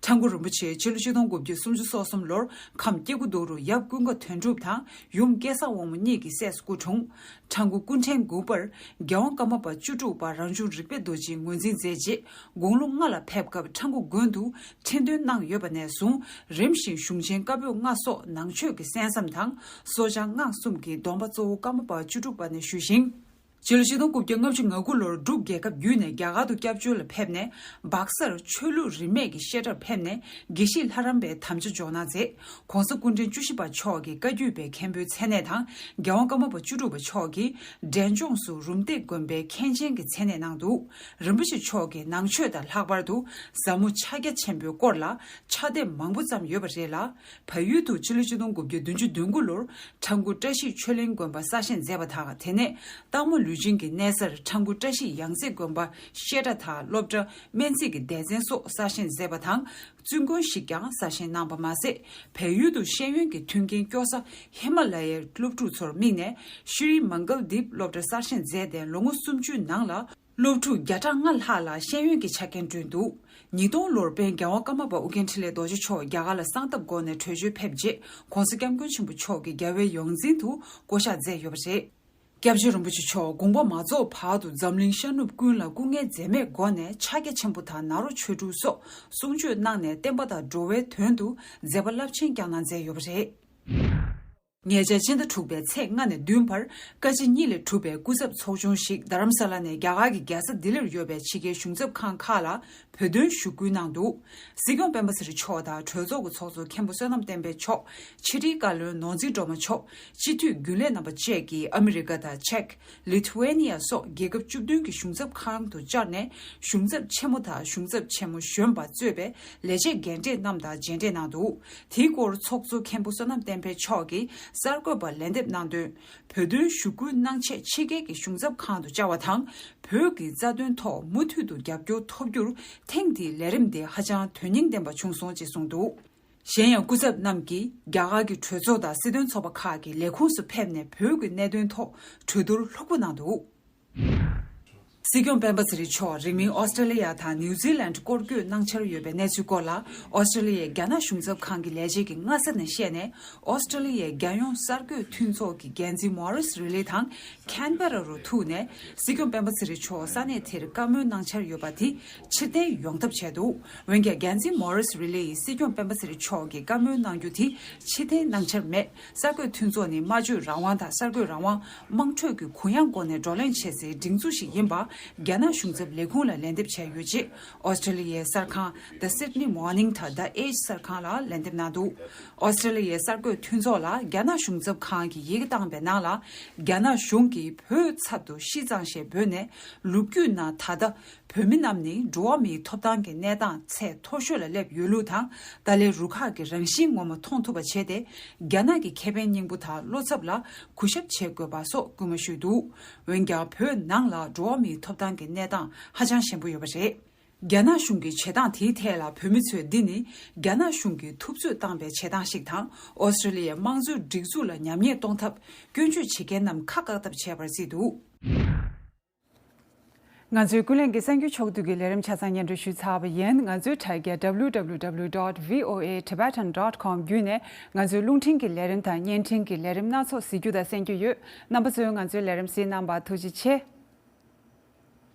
ཁྲ་འགུ་རིན་པོ་ཆེ་ཕྱི་ལོ་ཆིག་སྟོང་དགུ་བརྒྱ་སུམ་ཅུ་སོ་གསུམ་ལོར་ཁམས་སྐྱེ་རྒུ་མདོ་རུ་ཡབ་ཀུན་དགའ་དོན་གྲུབ་དང་ཡུམ་སྐལ་བཟང་དབང་མོ་གཉིས་ཀྱི་སྲས་སུ་སྐུ་འཁྲུངས། ཁྲ་འགུ་ཀུན་ཕྲན་དགུ་པར་རྒྱལ་དབང་ཀརྨ་པ་བཅུ་དྲུག་པ་རང་བྱུང་རིག་པའི་རྡོ་རྗེས་ངོས་འཛིན་མཛད་རྗེས། དགུང་ལོ་ལྔ་ལ་ཕེབས་སྐབས་ཁྲ་འགུ་དགོན་དུ་ཁྲི་འདོན་གནང་ཡོད་པ་ནས་བཟུང་། རིམ་བཞིན་གཞུང་ཆེན་བཀའ་པོད་ལྔ་སོགས་ནང་ཆོས་ཀྱི་གསན་བསམ་དང་། སོར་བྱང་སྔགས་གསུམ་གྱི་སྡོམ་པ་གཙོ་བོ་ཀརྨ་པ་བཅུ་དྲུག་པ་ནས་ཞུས་ཤིང་། སྤྱི་ལོ་ཆིག་སྟོང་དགུ་བརྒྱ་ལྔ་བཅུ་ང་དགུ་ལོར་འབྲུག་རྒྱལ་ཁབ་བརྒྱུད་ནས་རྒྱ་གར་དུ་སྐྱབས་བཅོལ་ལ་ཕེབས་ནས། སྦག་སར་ཆོས་ལུགས་རིས་མེད་ཀྱི་བཤད་གྲྭར་ཕེབས་ནས། དགེ་བཤེས་ལྷ་རམས་པའི་དམ་བཅའ་འཇོག་གནང་མཛད། ྋགོང་ས་སྐུ་ཕྲེང་བཅུ་བཞི་པ་མཆོག་གིས་བཀའ་བརྒྱུད་པའི་མཁན་པོའི་མཚན་གནས་དང་། རྒྱལ་དབང་ཀརྨ་པ་བཅུ་དྲུག་པ་མཆོག་གིས་འབྲས་ལྗོངས་སུ་རུམ་བཏེག་དགོན་པའི་མཁན་ཆེན་གྱི་མཚན་གནས་གནང་འདུག་རིན་པོ་ཆེ་མཆོག་གིས་ནང་ཆོས་དང་ལྷག་པར་དུ་ཟབ་མོ་ཕྱག་རྒྱ་ཆེན་པོའི་སྐོར་ལ་ཕྱག་དེབ་མང་པོ་བརྩམས་ཡོད་པ་རེད་ལ། བལ་ཡུལ་དུ་ཕྱི་ལོ་ཆིག་སྟོང་དགུ་བརྒྱ་བདུན་ཅུ་དོན་དགུ་ལོར་ཁྲ་འགུ་བཀྲ་ཤིས་ཆོས་གླིང་དགོན་པ་གསར་བཞེངས་མཛད་པ་དང་། དེ་ནས་སྟག་མོ་ལུས་སྦྱིན་གྱི་གནས་སར་ཁྲ་འགུ་བཀྲ་ཤིས་ཡང་རྩེ་དགོན་པ་བཤད་གྲྭ་དང་སློབ་གྲྭ། སྨན་རྩིས་ཀྱི་སྡེ་ཚན་སོགས་གསར་བཞེངས་མཛད་པ་དང་། བཙུན་དགོན་ཞིག་ཀྱང་གསར་བཞེངས་གནང་བ་མ་ཟད། བལ་ཡུལ་དུ་ཤེས་ཡོན་གྱི་མཐུན་རྐྱེན་སྐྱོ་ས་ཧི་མ་ལ་ཡའི་སློབ་ཕྲུག་ཚོར་དམིགས་ནས་ཤྲི་མང་གལ་དིབ་སློབ་གྲྭ་གསར་བཞེངས་མཛད་དེ། ལོ་ངོ་སུམ་ཅུའི་ནང་ལ་སློབ་ཕྲུག་བརྒྱ་ཕྲག་ལྔ་ལྷག་ལ་ཤེས་ཡོན་གྱི་ཆ་རྐྱེན་བསྐྲུན་འདུག་ཉིས་སྟོང་ལོར་དཔལ་རྒྱལ་དབང་ཀརྨ་པ་ཨོ་རྒྱན་འཕྲིན་ལས་རྡོ་རྗེ་མཆོག་རྒྱ་གར་ལ་གསང་སྟབས་སྒོ་ནས་བྲོས་བྱོལ་ཕེབས་རྗེས། ྋགོང་ས་ྋསྐྱབས་མགོན་ཆེན་པོ་མཆོག་གིས་རྒྱལ་བའི་ཡོངས་འཛིན་དུ་བསྐོ་གཞག་མཛད་ཡོད་པ་རེད། སྐྱབས་རྗེ་རིན་པོ་ཆེ་མཆོག་དགོངས་པ་མ་རྫོགས་བར་དུ་འཛམ་གླིང་ཤར་ནུབ་ཀུན་ལ་སྐུ་ངལ་འཛེམས་མེད་སྒོ་ནས་ཕྱག་རྒྱ་ཆེན་པོ་དང་ནཱ་རོ་ཆོས་དྲུག་སོགས་གསུང་ཆོས་གནང་ནས། བསྟན་པ་དང་འགྲོ་བའི་དོན་དུ་མཛད་པ་རླབས་ཆེན་བསྐྱངས་གནང་མཛད་ཡོད་པ་རེད། ཉེ་ཆར་སྤྱི་ཟླ་དྲུག་པའི་ཚེས་ལྔ་ནས་བདུན་བར་བཀའ་སྤྱི་གཉིས་ལས་གྲུབ་པའི་སྐུ་ཚབ་ཚོགས་ཆུང་ཞིག་རྡ་རམ་ས་ལ་ནས་རྒྱ་གར་གྱི་རྒྱལ་ས་ལྡི་ལིར་ཡོད་པའི་ཕྱི་རྒྱལ་གཞུང་ཚབ་ཁང་ཁག་ལ་བོད་དོན་ཞུ་སྐུལ་གནང་འདུག་སྲིད་སྐྱོང་སྤེན་པ་ཚེ་རིང་མཆོག་དང་གྲོས་ཚོགས་ཀྱི་ཚོགས་གཙོ་མཁན་པོ་བསོད་ནམས་བསྟན་འཕེལ་མཆོག་ཕྱི་དྲིལ་བཀའ་བློན་ནོར་འཛིན་སྒྲོལ་མ་མཆོག་སྤྱི་འཐུས་རྒྱུན་ལས་རྣམ་པ་བཅས་ཀྱིས་ཨ་མི་རི་ཀ་དང་ཅེཀ། ལི་ཐུ་ཝེ་ནི་ཡ་སོགས་རྒྱལ་ཁབ་བཅུ་བདུན་གྱི་གཞུང་ཚབ་ཁང་དུ་བཅར་ནས། གཞུང་ཚབ་ཆེན་མོ་དང་གཞུང་ཚབ་ཆེན་མོ་གཞོན་པ་གཙོས་པའི་ལས་བྱེད་རྒན་གྲས་རྣམས་དང་མཇལ་འཕྲད་གནང་འདུག་དེའི་སྐོར་ཚོགས་གཙོ་མཁན་པོ་བསོད་ནམས་བསྟན་འཕེལ་མཆོག་གིས་གསར་འགོད་པར་ལན་འདེབས་གནང་དོན། བོད་དོན་ཞུ་སྐུལ་གནང་ཆེད་ཕྱི་རྒྱལ་གྱི་གཞུང་ཚབ་ཁང་དུ་བཅར་བ་དང་། བོད་ཀྱི་རྩ་དོན་ཐོག་མུ་མཐུད་དུ་རྒྱབ་སྐྱོར་ཐོབ་རྒྱུར་ཐེངས་འདིའི་ལས་རིམ་དེ་ཧ་ཅང་དོན་སྙིང་ལྡན་པ་བྱུང་སོང་ཅེས་གསུངས་འདུག་གཞན་ཡང་། སྐུ་ཚབ་རྣམས་ཀྱིས་རྒྱ་གར་གྱི་གྲོས་ཚོགས་དང་སྲིད་དོན་ཚོགས་པ་ཁག་གི་ལས་ཁུངས་སུ་ཕེབས་ནས་བོད་ཀྱི་གནད་དོན་ཐོག་གྲོས་བསྡུར་ལྷུག་པོ་གནང་འདུག་སྲིད་སྐྱོང་སྤེན་པ་ཚེ་རིང་མཆོག་རིང་མིན་ཨོ་སི་ཀྲེ་ལི་ཡ་དང་ནིའུ་ཛི་ལན་སྐོར་སྐྱོད་གནང་འཆར་ཡོད་པའི་གནས་ཚུལ་སྐོར་ལ། ཨོ་སི་ཀྲེ་ལི་ཡའི་རྒྱ་ནག་གཞུང་ཚབ་ཁང་གི་ལས་བྱེད་ཀྱིས་སྔ་ས་ནས་བཤད་ནས། ཨོ་སི་ཀྲེ་ལི་ཡའི་རྒྱལ་ཡོངས་གསར་འགོད་མཐུན་ཚོགས་ཀྱི་འགན་འཛིན་མོ་རིས་རི་ལི་དང་ཁན་བེ་ར་རུ་ཐུག་ནས། སྲིད་སྐྱོང་སྤེན་པ་ཚེ་རིང་མཆོག་ས་གནས་དེར་བཀའ་མོལ་གནང་འཆར་ཡོད་པ་དེ་ཕྱིར་འཐེན་ཡོང་ཐབས་བྱས་འདུག་འོན་ཀྱང་། འགན་འཛིན་མོ་རིས་རི་ལི་ཡིས་སྲིད་སྐྱོང་སྤེན་པ་ཚེ་རིང་མཆོག་གིས་བཀའ་མོལ་གནང་རྒྱུ་དེ་ཕྱིར་འཐེན་གནང་འཆར་མེད། གསར་འགོད་མཐུན་ཚོགས་ནི་སྨྲ་བརྗོད་རང་དབང་དང་གསར་འགོད་རང་དབང་། དམངས་ཁྲོད་ཀྱི་གུ་ཡངས་སྒོ་ནས་བགྲོ་གླེང་བྱེད་སའི་སྒྲིག་འཛུགས་ཤིག་ཡིན་པ། རྒྱ་ནག་གཞུང་ཚབ་ལས་ཁུངས་ལ་ལན་འདེབས་བྱས་ཡོད་ཅེས། ཨོ་སི་ཀྲེ་ལི་ཡའི་གསར་ཁང་The Sydney Morning དང་The Age གསར་ཁང་ལ་ལན་འདེབས་གནང་འདུག་ཨོ་སི་ཀྲེ་ལི་ཡའི་གསར་འགོད་མཐུན་ཚོགས་ལ་རྒྱ་ནག་གཞུང་ཚབ་ཁང་གིས་ཡི་གེ་བཏང་པའི་ནང་ལ། རྒྱ་ནག་གཞུང་གིས་བོད་ཚབ་ཏུ་ཤི་ཙང་ཞེས་འབོད་ནས། ལོ་རྒྱུས་ནང་ད་ལྟ་བོད་མི་རྣམས་ནི་འགྲོ་བ་མིའི་ཐོབ་ཐང་གི་གནས་སྟངས་ཚད་མཐོ་ཤོས་ལ་སླེབས་ཡོད་ལུགས་དང་། ཏཱ་ལའི་རུ་ཁག་གི་རང་བཞིན་ངོ་མ་མཐོང་ཐུབ་པ་བྱས་ཏེ། རྒྱ་ནག་གི་ཁེ་ཕན་སྙིང་པོ་དང་བློ་འཚབ་ལ་གུས་ཞབས་བྱེད་དགོས་པ་སོགས་སྐུལ་མ་ཞུས་འདུག་འོན་ཀྱང་། བོད་ནང་ལ་འགྲོ་བ་མིའི་ཐོབ་ཐང་གི་གནས་སྟངས་ཧ་ཅང་ཞན་པོ་ཡོད་པ་རེད། རྒྱ་ནག་གཞུང་གི་བྱེད་སྟངས་དེའི་ཐད་ལ། བོད་མི་ཚོས་འདི་ནི་རྒྱ་ནག་གཞུང་གིས་ཐུབ་ཚོད་བཏང་པའི་བྱེད་སྟངས་ཤིག་དང་། ཨོ་སི་ཀྲེ་ལི་ཡའི་དམངས་གཙོའི་སྒྲིག་འཛུགས་ལ་ཉམས་ཉེས་གཏོང་ཐབས་སྐྱོན་བརྗོད་བྱེད་མཁན་རྣམས་ཁ་བཀག་ཐབས་བྱས་པར་བརྩིས་འདུག་ང་ཚོའི་ཀུན་གླེང་གི་གསར་འགྱུར་ཕྱོགས་བསྡུས་ཀྱི་ལས་རིམ་ཆ་ཚང་སྙན་སྒྲོན་ཞུས་ཚར་བ་ཡིན། ང་ཚོའི་དྲ་རྒྱ་W W W dot V O A Tibetan dot com བརྒྱུད་ནས་ང་ཚོའི་རླུང་འཕྲིན་གྱི་ལས་རིམ་དང་བརྙན་འཕྲིན་གྱི་ལས་རིམ་སྣ་ཚོགས་གཟིགས་རྒྱུ་དང་གསན་རྒྱུ་ཡོད། རྣམ་པ་ཚོས་ང་ཚོའི་ལས་རིམ་གཟིགས་གནང་བར་ཐུགས་རྗེ་ཆེ།